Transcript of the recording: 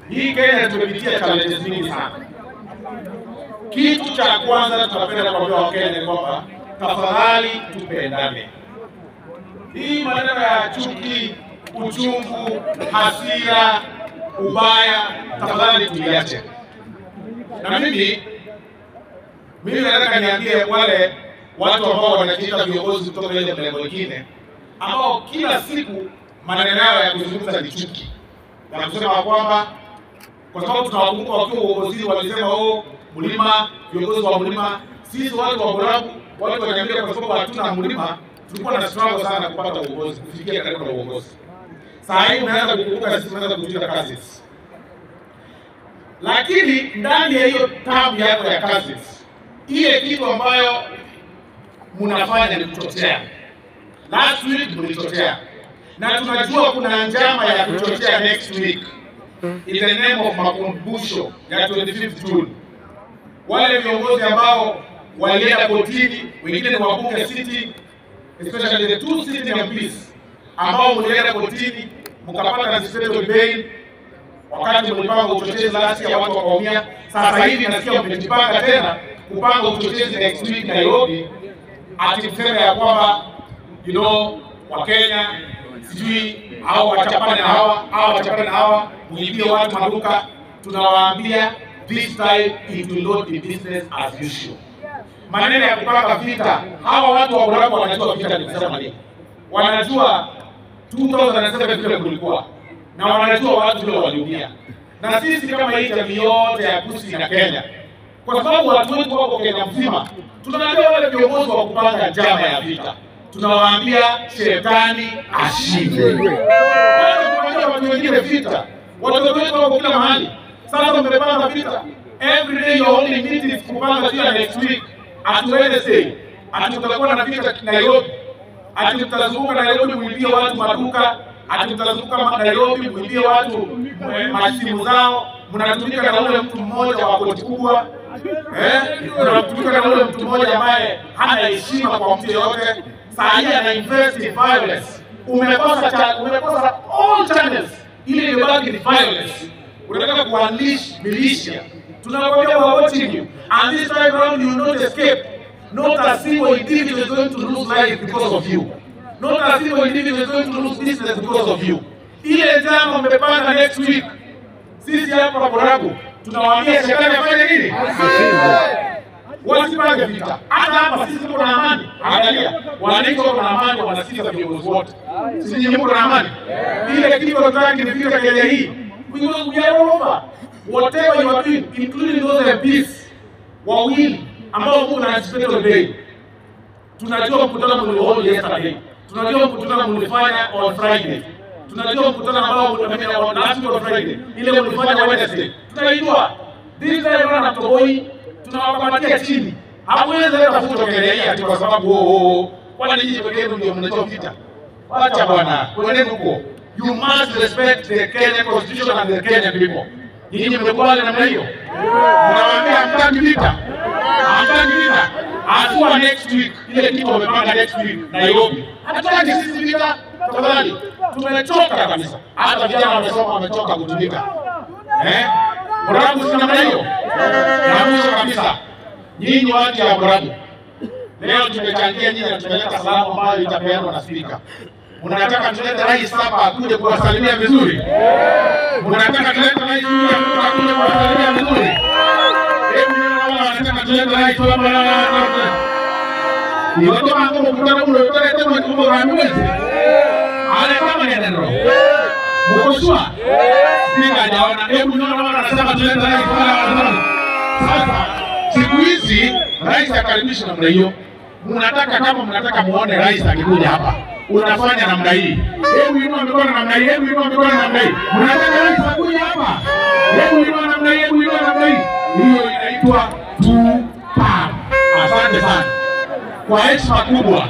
Hii Kenya tumepitia challenges nyingi sana. Kitu cha kwanza tunapenda kuambia Wakenya ni kwamba tafadhali tupendane. Hii maneno ya chuki, uchungu, hasira, ubaya, tafadhali tuiache. Na mimi nataka niambie wale watu ambao wanajiita viongozi kutoka ile mlengo mwingine, ambao kila siku maneno yao ya kuzungumza ni chuki. Na kusema kwamba kwa sababu tunawakumbuka wakiwa uongozini walisema oh, mlima, viongozi wa mlima, sisi watu wa Borabu, watu wa Nyamira, kwa sababu hatuna mlima, tulikuwa na struggle sana kupata uongozi, kufikia karibu na uongozi. Sasa hivi unaanza kukumbuka sisi tunaanza kujuta cousins. Lakini ndani ya hiyo tabu yako ya cousins, ile kitu ambayo mnafanya ni kuchochea. Last week mlichochea. Na tunajua kuna njama ya kuchochea next week in the name of makumbusho ya 25th June. Wale viongozi ambao walienda kotini, wengine ni wabunge city, especially the two city MPs ambao mlienda kotini mkapata anticipatory bail wakati mlipanga uchochezi last year, watu wakaumia. Sasa hivi nasikia mmejipanga tena kupanga uchochezi next week Nairobi, ati mseme ya kwamba you know Wakenya sijui hao wachapane na hawa, hao wachapane na hawa, muibie watu maduka. Tunawaambia this time it will not be business as usual. Maneno ya kupanga vita, hawa watu wa Borabu wanajua vita ni kusema nini. Wanajua 2007 vile kulikuwa, na wanajua watu vile waliumia. Na sisi kama hii jamii yote ya Kisii na Kenya, kwa sababu watu wetu wako Kenya mzima, tunaambia wale viongozi wa kupanga njama ya vita, tunawaambia shetani ashindwe. Wale watu wengine vita, watoto wetu wako kila mahali. Sasa mmepanga vita, every day you only meetings kupanga vita next week. At Wednesday, ati tutakuwa na vita Nairobi, ati tutazunguka Nairobi muibie watu maduka, ati tutazunguka Nairobi muibie watu masimu zao. Mnatumika na ule mtu mmoja wa koti kubwa, mnatumika na ule mtu mmoja ambaye hana heshima kwa mtu yeyote. Saa hii ana invest in violence. Umekosa all channels, ili imebaki ni violence. Unataka kuunleash militia. Tunakwambia we are watching you, and this time round you will not escape. Not a single individual is going to lose life because of you. Not a single individual is going to lose business because of you. Ile njama mmepanga next week, sisi hapa Borabu tunawaambia shetani afanye nini? Wasipange vita. Hata hapa sisi tuko na amani. Angalia, wananchi wako na amani, wanasikiza viongozi wote. Sisi nyinyi mko na amani. Ile kitu tunataka ni vita Kenya hii. Because we are all over. Whatever you are doing, including those MPs wawili ambao mko na anticipatory bail. Tunajua mkutano mliohold yesterday. Tunajua mkutano mlifanya on Friday. Tunajua mkutano ambao mlifanya on last week on Friday. Ile mlifanya Wednesday. Tunaijua. This time round hatutoboi, tunawakamatia chini. Hamwezi leta fujo Kenya hii ati kwa sababu kwani nyinyi pekee yenu ndio mnajua vita. Wacha bwana, kwendeni huko. You must respect the Kenyan constitution and the Kenyan people. Nyinyi mmekubali namna hiyo? Mnawaambia hamtaki vita. Hamtaki vita. Hatua next week, ile kitu wamepanga next week Nairobi. Hatutaki sisi vita, tafadhali. Tumechoka kabisa. Hata vijana wamesoma wamechoka kutumika. Borabu si namna hiyo. Na mwisho kabisa, nyinyi watu ya Borabu, leo tumechangia nyinyi na tumeleta salamu ambayo itapeanwa na speaker. Mnataka tulete rais hapa akuje kuwasalimia vizuri? Mnataka tulete rais hapa akuje kuwasalimia vizuri? Hebu niona wanataka tulete rais hapa. Ni watu wangu mkutano ule utaleta mtu wa mwezi. Ale kama ni neno. Mkoshua. Speaker hajaona. Hebu niona wanasema tulete rais hapa. Sasa siku hizi rais akaribishwa namna hiyo. Mnataka kama mnataka muone rais akikuja hapa, unafanya namna hii. Hebu inua mikono namna hii, hebu inua mikono namna hii. Mnataka rais akuje hapa? Hebu inua namna hii, hebu inua namna hii. Hiyo inaitwa two palm. Asante sana. Kwa heshima kubwa